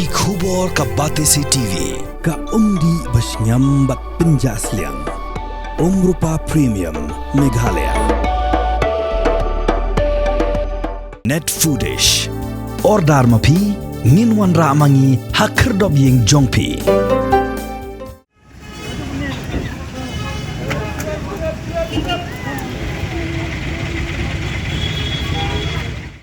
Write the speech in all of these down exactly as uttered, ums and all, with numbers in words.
Ki khubor ka Batesi T V, ka umdih ba shngiam bad pynjah sliang. Umrupa Premium, Meghalaya. Net Foodish. Order ma phi, ngin wanrah ma ngi ha khyrdop ïing jong phi.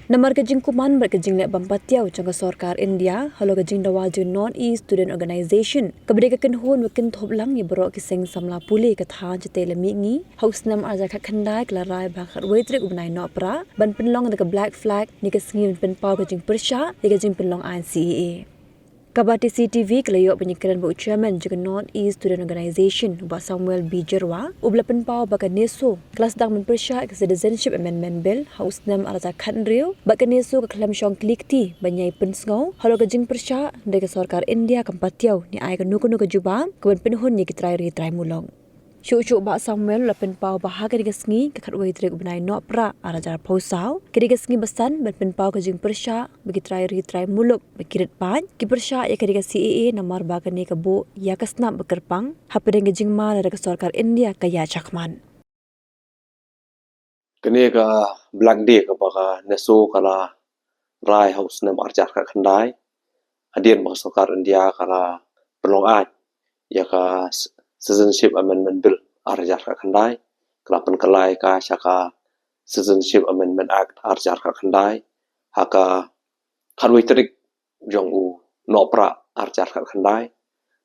Namar ka jingkuman bad ka jingleh bym patiaw jong ka sorkar India halor ka jingdawa jong North East Student Organisation, kaba dei ka kynhun ba kynthup lang ïa baroh ki seng samla pule ka thaiñ shatei lam mihngi, ha u snem arhajar khatkhyndai ka la rai ba ha ka khatwei tarik u bnai Nohprah ban pynlong da ka Black Flag ne ka sngi ban pynpaw ka jingpyrshah ïa ka jingpynlong aiñ C A A. Ka Batesi T V ka la ïoh ban ïakren bad u chairman jong ka North East Student Organisation, u Bah Samuel B Jyrwa, uba la pynpaw ba ka NESO ka la sdang ban pyrshah ïa ka Citizenship Amendment Bill ha u snem arhajar khathynriew, bad ka NESO ka khlem shong kli kti ban ïai pynsngew halor ka jingpyrshah, hynrei ka sorkar India kam patiaw ne ai kano kano ka jubab kaban pynhun ïa ki trai ri trai muluk. Shuh shuh Bah Samuel u la pynpaw ba ha kane ka sngi, ka khatwei tarik u bnai Nohprah arhajar arphew saw, ka dei ka sngi basan ban pynpaw ka jingpyrshah ba ki trai ri trai muluk ba ki rit paid ki pyrshah ïa kane ka C A A, namar ba kane ka buh ïa ka snap ba kyrpang hapdeng ka jingma lada ka sorkar India ka ïaid shakhmat. Kane ka Black Day kaba ka NESO ka la rai ha u snem arhajar khatkhyndai, hadien ba ka sorkar India ka la pynlong aiñ ïa ka Citizenship Amendment Bill arhajar khatkhyndai, ka la pynkylla ka sha ka Citizenship Amendment Act arhajar khatkhyndai ha ka khatwei tarik jong u Nohprah arhajar khatkhyndai.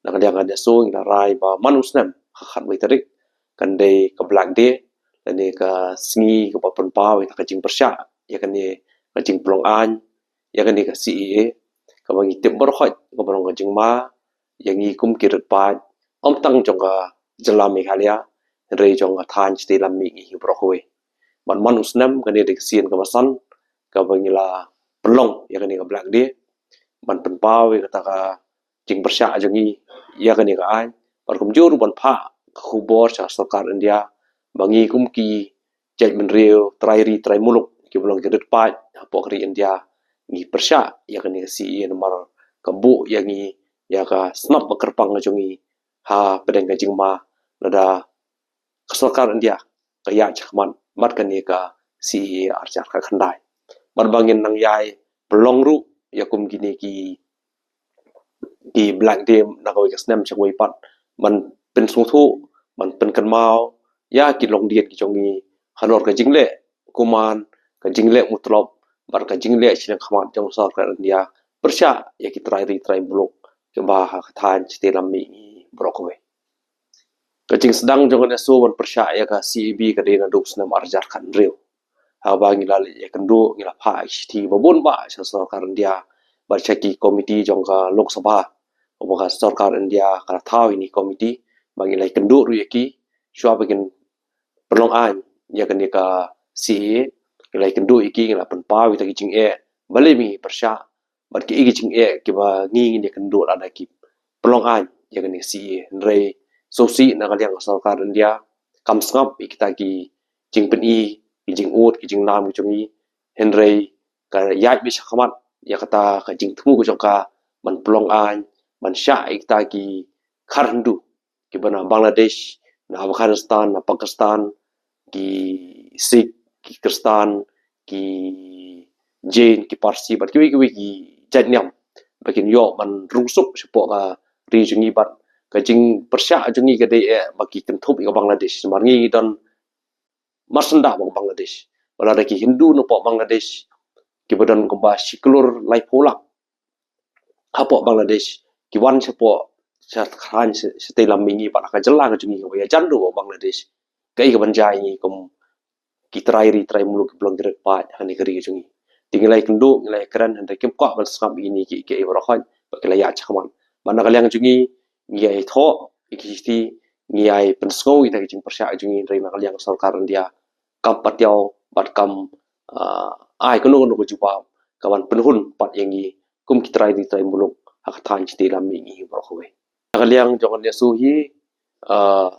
Na ka liang ka NESO ngi la rai ba man u snem ha ka khatwei tarik kan dei ka Black Day, lane ka sngi kaba pynpaw ïa ka jingpyrshah ïa kane ka jingpynlong aiñ ïa kane ka C A A, kaba ngi tip baroh khoit kaba long ka jingma ïa ngi kum ki rit paid, ym tang jong ka jylla Meghalaya, hynrei jong ka thaiñ shatei lam mihngi baroh kawei. Bad man u snem kane dei ka sien kaba san kaba ngi la pynlong ïa kane ka Black Day ban pynpaw ïa kata ka jingpyrshah jong ngi ïa kane ka aiñ. Bad kumjuh ruh ban phah ka khubor sha sorkar India ba ngi kum ki jaitbynriew, trai ri trai muluk kiba long ki rit paid hapoh ka ri India, ngi pyrshah ïa kane ka C A A namar ka buh ïa ngi ïa ka snap ba kyrpang jong ngi hapdeng ka jingma lada ka sorkar India ka ïaid shakhmat bad kane ka C A A arhajar khatkhyndai. Bad ba ngin nang ïai pynlong ruh ïa kum kine ki, ki Black Day na kawei ka snem sha kawei pat, ban pynsngewthuh, ban pynkynmaw ïa ki longdien ki jong ngi halor ka jingleh kuman, ka jingleh mutlop bad ka jingleh shiliang khmat jong ka sorkar India pyrshah ïa ki trai ri trai muluk kiba ha ka thaiñ shatei lam mihngi baroh kawei. Ka jingsdang jong ka NESO ban pyrshah ïa ka C A B ka dei naduh u snem arhajar khathynriew. Haba ngi la leit ïakynduh, ngi la phah ïa ki shithi ba bun bah sha sorkar India bad sha ki komiti jong ka Lok Sabha. Haba ka sorkar India ka la thaw ïa kine ki komiti ba ngi la ïakynduh ruh ïa ki shuwa ba kin pynlong aiñ ïa kane ka C A A, ngi la ïakynduh ïa ki, ngi la pynpaw ïa kita ki jingeh balei ba ngi pyrshah bad kiei ki jingeh kiba ngi ngin ïakynduh lada ki pynlong aiñ ïa kane ka C A A. Hynrei sngewsih na ka liang ka sorkar India kam sngap ïa kita ki jingpyni, ki jingud, ki jingnam ki jong ngi. Hynrei ka ïaid beit shakhmat ïa kata ka jingthmu ka jong ka ban pynlong aiñ, ban shah ïa kita ki khar Hindu kiba na Bangladesh, na Afghanistan, na Pakistan, ki Sikh, ki Khristan, ki Jain, ki Parsi bad kiwei kiwei ki jait niam ba kin ïoh ban rung suk shapoh ka ri jong ngi. Bad ka jingpyrshah jong ngi ka dei eh ba ki kynthup ïa ka Bangladesh, namar ngi ngi don marsyndah bad ka Bangladesh. Ba lada ki Hindu napoh Bangladesh kiba don kumba shi klur laiphew lak hapoh Bangladesh ki wan shapoh, sha thaiñ sha, shatei lam mihngi bad ha ka jylla ka jong ngi kaba ïajan ruh bad Bangladesh, kaei kaban jia ïa ngi kum ki trai ri trai muluk kiba long ki rit paid ha kane ka ri ka jong ngi? Te ngi la ïakynduh, ngi la ïakren, hynrei kim kwah ban sngap ïa kine ki, kiei baroh khoit bad ki la ïaid shakhmat. Bad na ka liang jong ngi, ngi ïai thoh ïa ki shithi, ngi ïai pynsngew ïa kita ki jingpyrshah jong ngi, hynrei na ka liang sorkar India kam patiaw bad kam, ah, ai kano kano ka jubab kaban pynhun pat ïa ngi kum ki trai ri trai muluk ha ka thaiñ shatei lam mihngi baroh kawei. Na ka liang jong ka NESO hi, ah,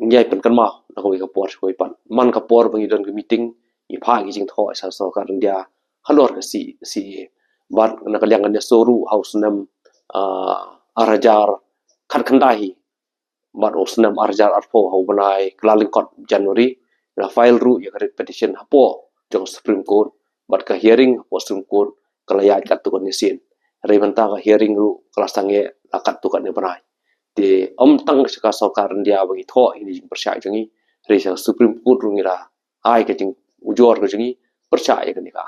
ngi ïai pynkynmaw na kawei ka por sha kawei pat. Man ka por ba ngi don ka meeting, ngi phah ki jingthoh sha sorkar India halor ka C, C A A. Bad na ka liang ka NESO ruh ha u snem uh, ar hajar khatkhyndai hi bad u snem ar hajar arphew ha u bnai Kyllalyngkot, January, la file ruh ïa ka writ petition hapoh jong Supreme Court, bad ka hearing hapoh Supreme Court ka la ïaid katto katne sien. Hynrei mynta ka hearing ruh ka la sangeh la katto katne bnai. Te ym tang sha ka sorkar India ba ngi thoh ïa ka jingpyrshah jong ngi, hynrei sha ka Supreme Court ruh ngi la ai ka jingujor ka jong ngi pyrshah ïa kane ka